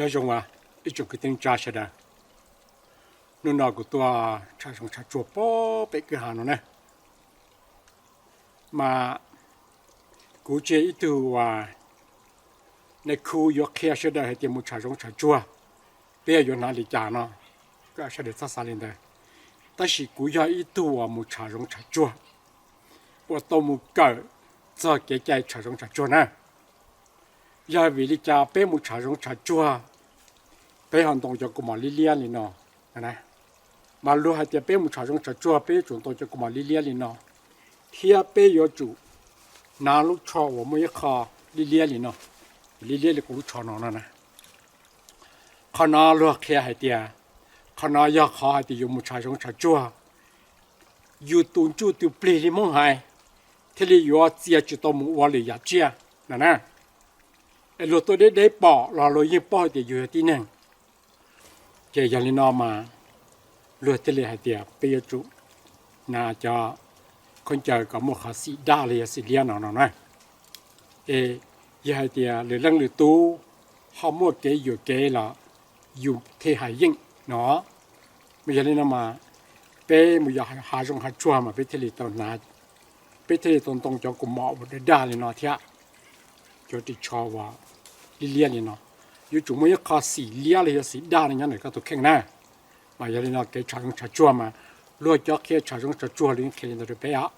Nyob zoo ib tsoom kwv tij neej tsa sawv daws, hnub no kuv tuaj tsham zoov tsham tsuag pem kwj ha no na, mas kuv tsis yog ib tug uas nais khu yuav qhia sawv daws hais tias mus tsham zoov tsham tsuag peb yuav hnav li cas no, sawv daws txhob xav li ntawd. Tab sis kuv yog ib tug uas mus tsham zoov tsham tsuag uas tau mus kawm txog kev cai tsham zoov tsham tsuag na. Yog vim li cas peb mus tsham zoov tsham tsuag peb ho ntoo cov kaus mom liab liab li no? Mas luag hais tias peb mus tsham zoov tsham tsuag peb yuav tsum ntoo cov kaus mom liab liab li no, thiab peb yuav tsum hnav lub tsho uas muaj ib qho liab liab li no, liab liab li kuv lub tsho no no na. Qhov no luag qhia hais tias, qhov no yog qhov hais tias yus mus tsham zoov tsham tsuag, yus tus ntsuj tus plig li Hmoob hais, thiaj li yuav txia tsis tau mus ua lwm yam tsiaj no na. Es luag tuaj deb deb pom los luag yeej paub hais tias yus yog tib neeg. Ces yog li no mas luag thiaj li hais tias peb yuav tsum hnav cov khaub ncaws kom muaj qhov xim daj los yog xim liab no no na. Es yog hais tias lwm leej lwm tus ho muaj kev yuam kev los yus thiaj hais yeej no. Mas yog li no mas peb mus yos hav zoov hav tsuag mas peb thiaj li tau hnav, peb thiaj li tau ntoo cov kaus mom uas daj daj li no thiab cov ris tsho uas liab liab li no. Yuav tsum muaj ib qho xim liab los yog xim daj no nyob ntawm koj tus kheej na. Mas yog li no kev tsham zoov tsham tsuag mas luag cov qhia tsham zoov tsham tsuag luag yeej qhia li ntawd rau peb os.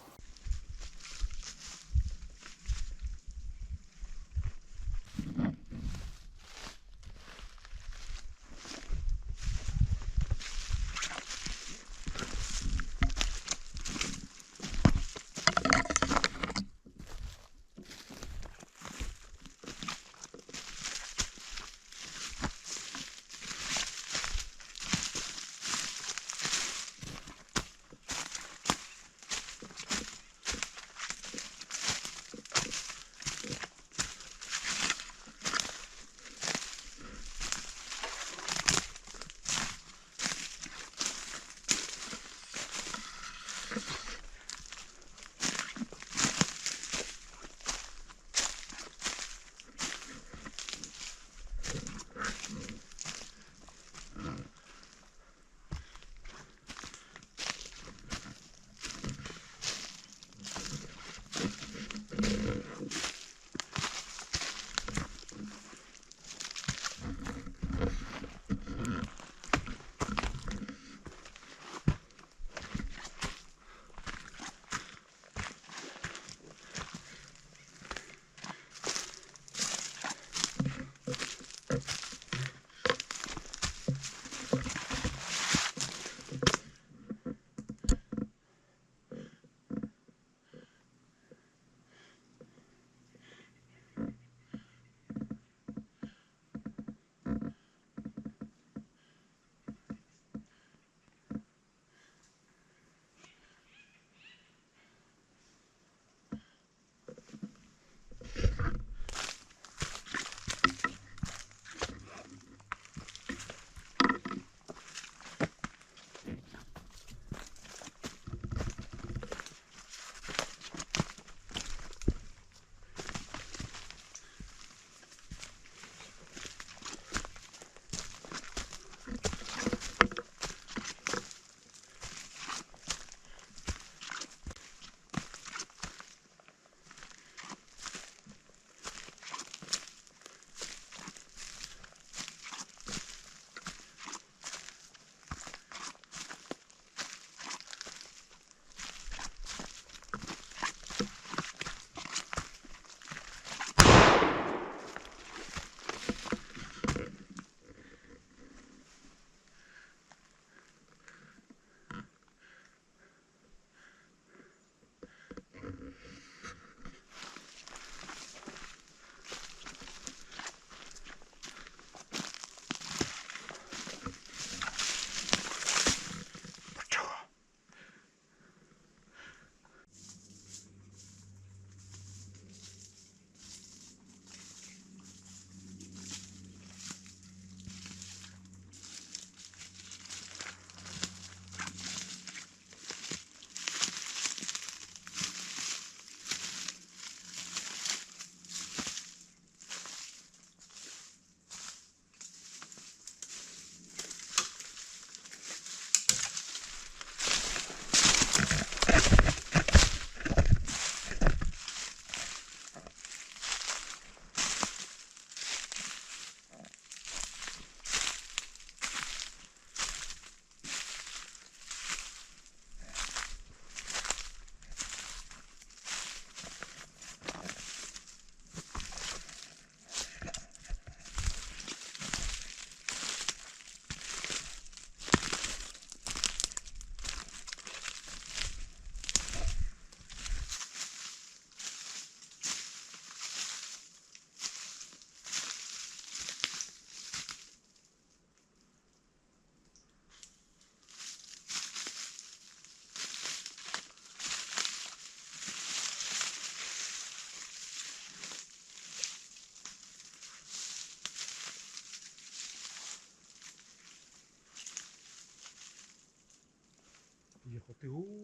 Tus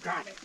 Got it.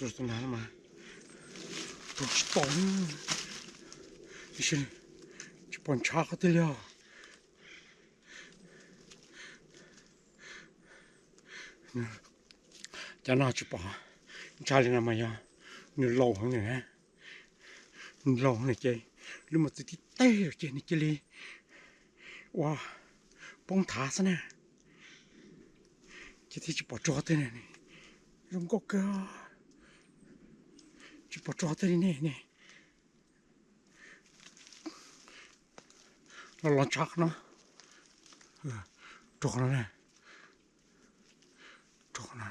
Tus nas no mas rua tsis tau, tsis pom ntshav qhov twg li os. Cov no tsis pom ntshav li no mas yog nws laus heev nws, nws laus heev nws ces lub mos txwv tib teg ces nws cia li ua poob nthav xwb na. Ces thiaj tsis pom rua qhov twg, zoo nkauj kawg, tsis pom rua qhov twg li ne ne. Los los ntshav qhov no, rua qhov no, rua qhov no.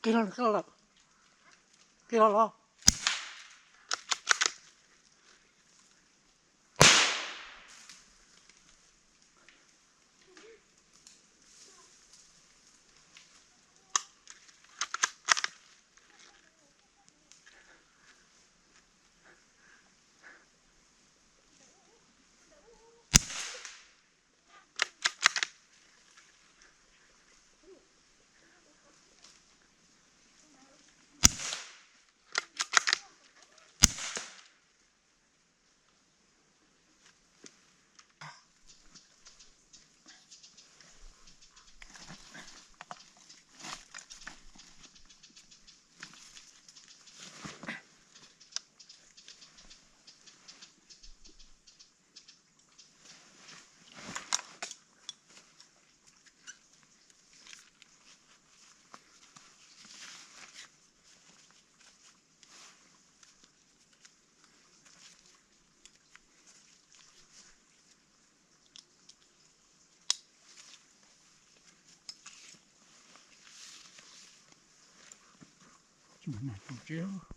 Qi los, qi los lawm. Qi los los. Tsis muaj neeg pw tsev.